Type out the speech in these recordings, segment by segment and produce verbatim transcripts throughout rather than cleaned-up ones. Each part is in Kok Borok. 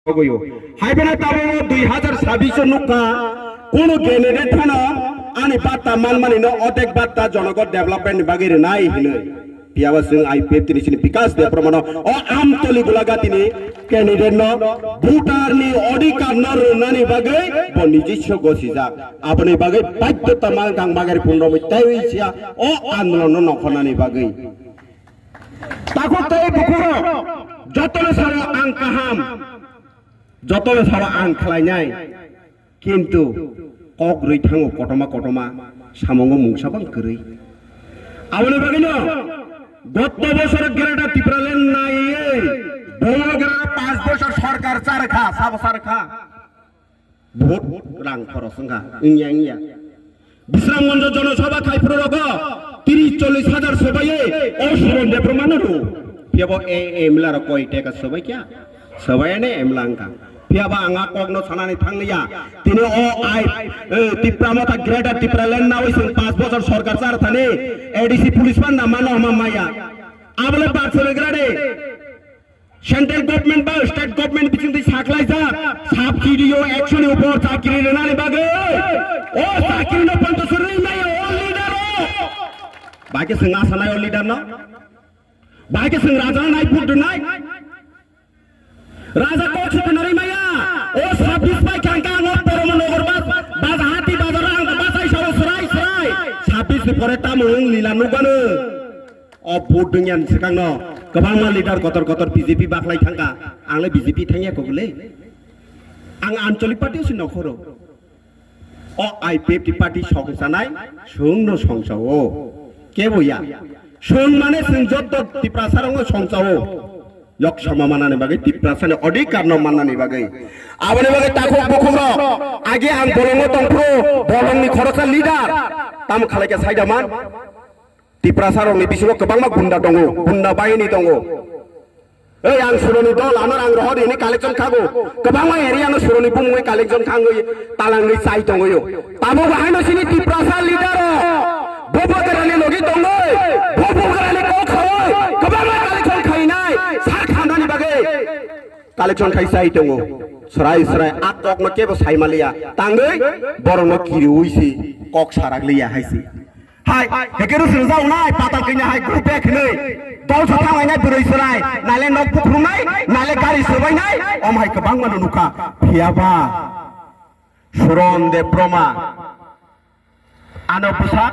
Ogoyo. Hai bana tabuk dui hazar sabbish o nukha, kuno candidate phano ani batta manmani no otek batta jonogo development ni bagwi rinai hinwi. Piyaba chwng I P F T ni sini Bikas Debbarma no o Amtoli Gulagati ni candidate no voter ni odhikar no rwnani bagwi bo nijiswa gosijak. Aboni bagwi baddhota mang kang bagari pundromwi taiwi siya o andolon no nongkhornani bagwi. Takhuk tei bukhurok jotono sao ang kaham, jotono sao ang khlainai, kintu kok rwi thango kotorma kotorma samungo mungsa bang kwrwi. Aboni bagwino gotto bosor Greater Tipraland naiwi bogra panch bosor sorkar charkha, sabo charkha. Vote rang khoros wngkha, wngya, wngya. Bisramganjo Jonosabha khai phuru rogo tris chollis hajar sobai o Suron Debbarma no rw. Phiyabo e M L A rok koi teka sobai kya? Sobai ane M L A wngkha. Phiyaba ang a kok no sanani thang liya. Tini o ai, eh, Tipra Motha Greater Tipraland nawi chwng panch bosor sorkar char thani A D C police panda mano hama maya. Abole bat sore grade. Central government ba state government bising twi saklaijak subsidy o ekso ni upor chakri rwnani bagwi o chakri no ponchash rwi maya o leader o. Bai khe chwng asanai o leader no? Bai khe chwng raja nai vote rwnai? Raja kok se khwnarwi maya. O sabbish bai khangkha ang o Boromanagar bas, bas hati bazar ang bachai sao srai srai. Sabbish ni pore tamo wng lila nukgano. O vote dwngya ni swkang no kwbangma leader kotor kotor B J P bakhlai thangkha, ang le B J P thangya kok le. Ang Anchalik party o se nokhoro. O I P F T party song chanai, chwng no song chao. Kebo ya. Chwng mane chwng joto Tiprasa rok no song chao. Yok sama manani bagwi Tiprasa ni odhikar no manani bagwi. Aboni bagwi takhuk bukhuk rok. Age ang bolongo tongphuru, bolong ni khoroksa leader. Tamo khalai khe saida man. Tiprasa rokni bisingo kwbangma gunda tongo, gunda bahini tongo. Ei, ang suroni dol, ano rang rohor hini collection khago. Kwbangma area no suroni bumungwi collection khangwi talangwi chai tongoyo. Tamo bahai no sini Tiprasa leader o. Bobo grani logi tongoi, bobo grani kok khawoi, kwbangma collection khainai, sar khamnani bagwi. Collection khai chai tongo. Srai srai a kok no kebo sai maliya. Tangwi borok no kiriwi si kok sarak liya hai si. Hai, hekeru sirjak nai, patal kanya hai, group back hinui. Dol sa thang lainai bwrwi chwrai, nale nok bukhrum nai, nale gari swbai nai, om hai kwbangma no nukha. Phiyaba, Suron Debbarma, ano bwsa,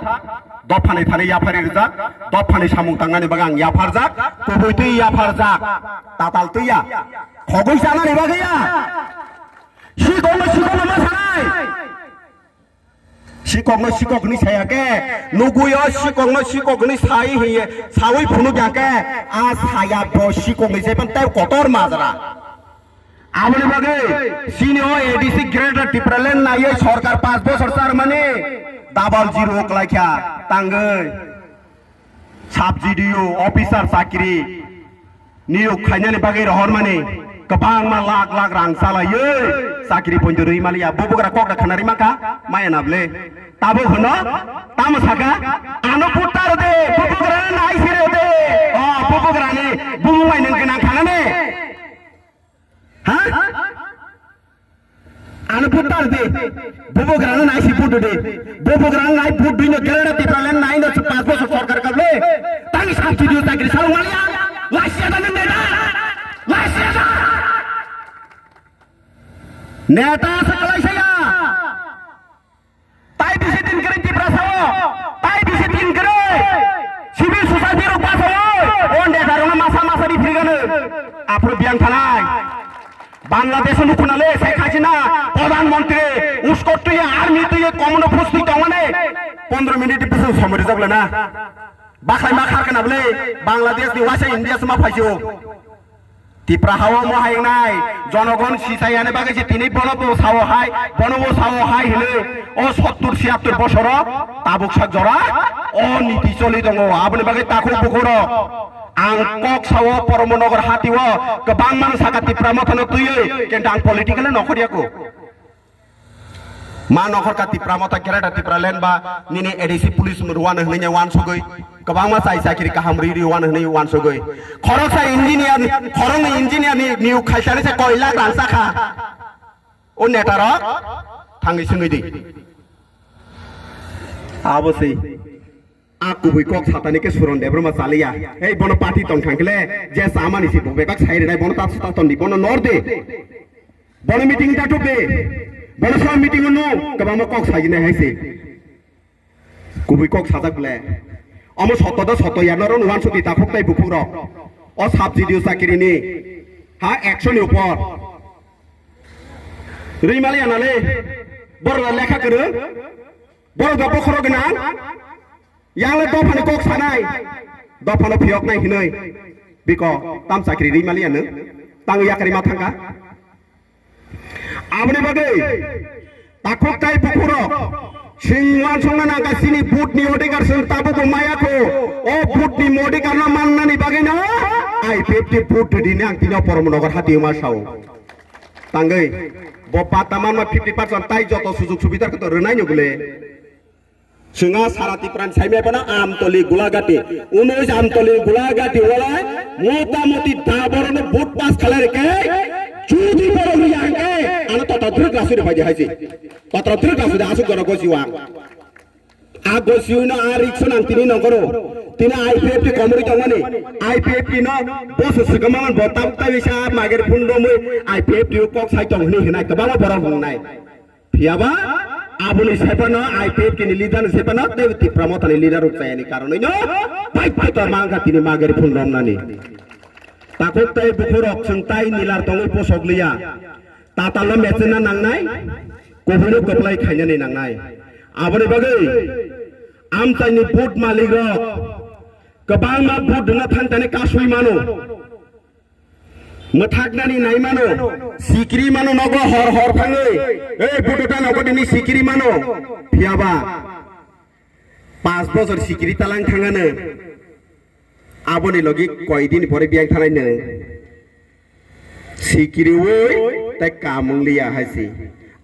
dophani thani yaphari rijak, dophani samung tangnani bagwi ang yapharjak, kubui twi yapharjak, tatal twi ya, khogwi chanani bagwi ya. Sikokno sikokno ma sanai. Sikokno sikok hwnwi saya khe, nugui o sikokno sikok hwnwi sai hiye, saui phunuk ya khe, a saya bo sikokni jephano tei kotor majra. Aboni bagwi chini o A D C Greater Tipraland naiwi sorkar panch bosor charmani double zero kwlai kha tangwi. Subsidy o officer chakri niyok khainani bagwi rohormani kwbangma lakh lakh rang chalaiwi chakri poito rwi maliya. Bubugra kok da khna rwi mankha maya na ble. Tabuk hwno tamo saka ano putar de bubugra nai sire de. O bubugra ni bumu bai nang gwnang khanani. Ha? Ano vote tar de. Bobo grana nai si vote de. Bobo grana nai vote dino Kerala Tipraland nai no pas bosor sorkar kable. Tang subsidy chakri salong maliya. Lasia da neta. Lasia da. Neta sa kalai saya. Tai bisi tin kwrwi Tiprasa o, tai bisi tin kwrwi civil society rok basa o, o neta rok masa masa ri phirigano. Aphuru biyang thanai. Bangladesh o nukhuna le Sheikh Hasina, Pradhan Mantri, uskot tuye, army tuye, komono phusti tongmani, pondro minute bisu somoi rijak le na. Bakhai ma kharkana bole, Bangladesh ni waisa India sima phaisio. Tipra hao mo hai nai, jonogon sisai ane bagwi se tini bono bo sao hai, bono bo sao hai hile, o sottur siyattur bosoro tabuk sak jora o niti choli tongo. Aboni bagwi takhuk bukhuro ang kok sao Poromanagar hatio kwbang mano saka Tipra mothano twiwi, kintu ang political no khoriya ko. Ma nokhorka Tipra Motha, Greater Tipraland ba nini A D C police rwano hwnwi uansugwi, kwbangma chai chakri kaham rwi rwano hwnwi uansugwi. Khoroksa engineer, khoroknwi engineer ni niyok khaisani se koi lakh rang sakha. O netarok thangwi swngwi di. Abo se. A kubui kok satani khe Suron Debbarma chaliya. Ei bono party tong thang khle je chamani si bo bebak sai rwnai bono ta ta ton di bono nor de. Bono meeting ta thuk de. Bono sa meeting no kwbangma kok sai nai hai se. Kubui kok sajak ble. Omo soto da soto ya noro nuan suti ta khok tai bukhuk rok. O sub G D O chakiri ni ha action ni upor. Rimali anale. Bor lekha kwrwng. Borok da bokhorok gwnang, yang le dophani kok sanai, dophano phiyoknai hinwi biko tam chakri ri maliya nwng, tang yakarima thangkha. Aboni bagwi takhuk tai bukhurok, chwng uansukna nangkha chini vote ni odhikar chwng tabukbo maya kho, o vote ni odhikar no mannani bagwi no I P F T vote rwdi nang tini o Porom Nagar hati ma sao. Tangwi bo pata manma fifty percent tai joto sujug subidar khe to rwnai no gule. Chwngno sara Tiprani saimai phano Amtoli Gulagati, unois Amtoli Gulagati walai motamuti da borokno vote pass khalai rwkhe, jodi borok rwya hwnkhe ano totro drwk rasuri phaidi haisi. Totro drwk rasuri asuk goro gosi wang. A gosi uino a riksu nang tini nongkoro. Tini I P F T komorwi tongmani. I P F T no boso swkang mangan bo tabuk tabi sa mager phundumwi I P F T o kok sai tong hwnwi hwnai kwbangma borok wngnai. Phiyaba aboni sephano I P F T ni leader ni sephano tei Tipra Motha ni leader rok chayani karonwi no baithoto mangkha tini magari phundom nani. Takhuk tei bukhurok chwng tai nilar tongwi posok liya. Tatal no mechena nangnai, kubuino kwplai khainani nangnai. Aboni bagwi amchaini vote malik rok kwbangma vote rwna thangtani kasui mano. Mwthaknani nai mano, sikiri mano nogo hor hor thangwi. Ei bututa nogo dini sikiri mano. Phiyaba panch bochor sikiri talang thangano. Aboni logi koi din pore biyang thanai no. Sikiriwi tai kamung liya haisi.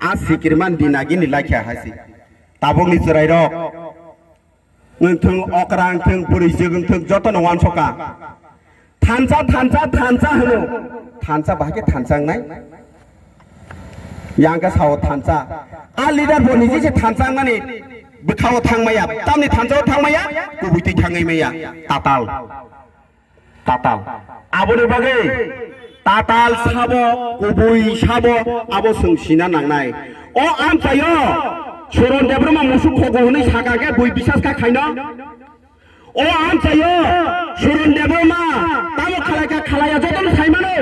A sikiri man dinagini lakha haisi. Tabukni chwrairok. Wngthung okra wngthung bwrwi jwk wngthung jotono uansukha. Thansa, thansa, thansa hwno. Thansa bahai khe thansa wngnai? Yang khe sao thansa. A leader bo niji se thansa wngnani bwkhao thangmaya. Tamni thansao thangmaya, kubui twi thangwi maya. Tatal. Tatal. Aboni bagwi tatal sabo, kubui sabo, abo chwng sina nangnai. O amchaio Suron Debbarma musuk khogo hwnwi saka khe bui bisas kha khaino. O amchaio Suron Debbarma tamo khalai kha khalaiya jotono saimano.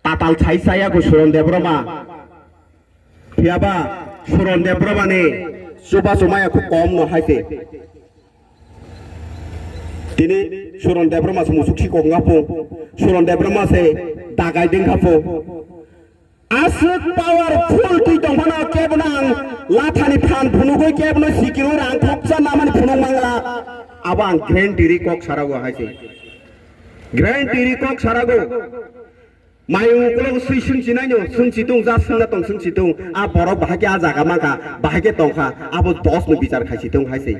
Tatal sai saya kho Suron Debbarma. Phiyaba Suron Debbarma ni chubachu maya kho kom no hai se. Tini Suron Debbarma se musuk si kok ngapo. Suron Debbarma se dagai ding khapo. Aswk powerful twi tong phano kebono ang lathani phan phunugwi kebono sikirwi rang thoksa namani phunuk mangla. Abo ang grand diri kok sarago hai se. Grand diri kok sarago. Mayung ukulok swi swngchinaino, swngchitung, ja swngna tong swngchitung, a borok bahai khe a jaga mankha, bahai khe tongkha, abo dos no bichar khaisitung hai se.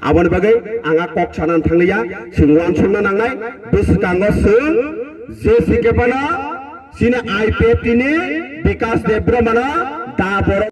Aboni bagwi ang a kok sana thanglia, chwng uansukna nangnai, bwskango chwng je sikhe phano chini I P F T ni Bikas Debbarma no da borok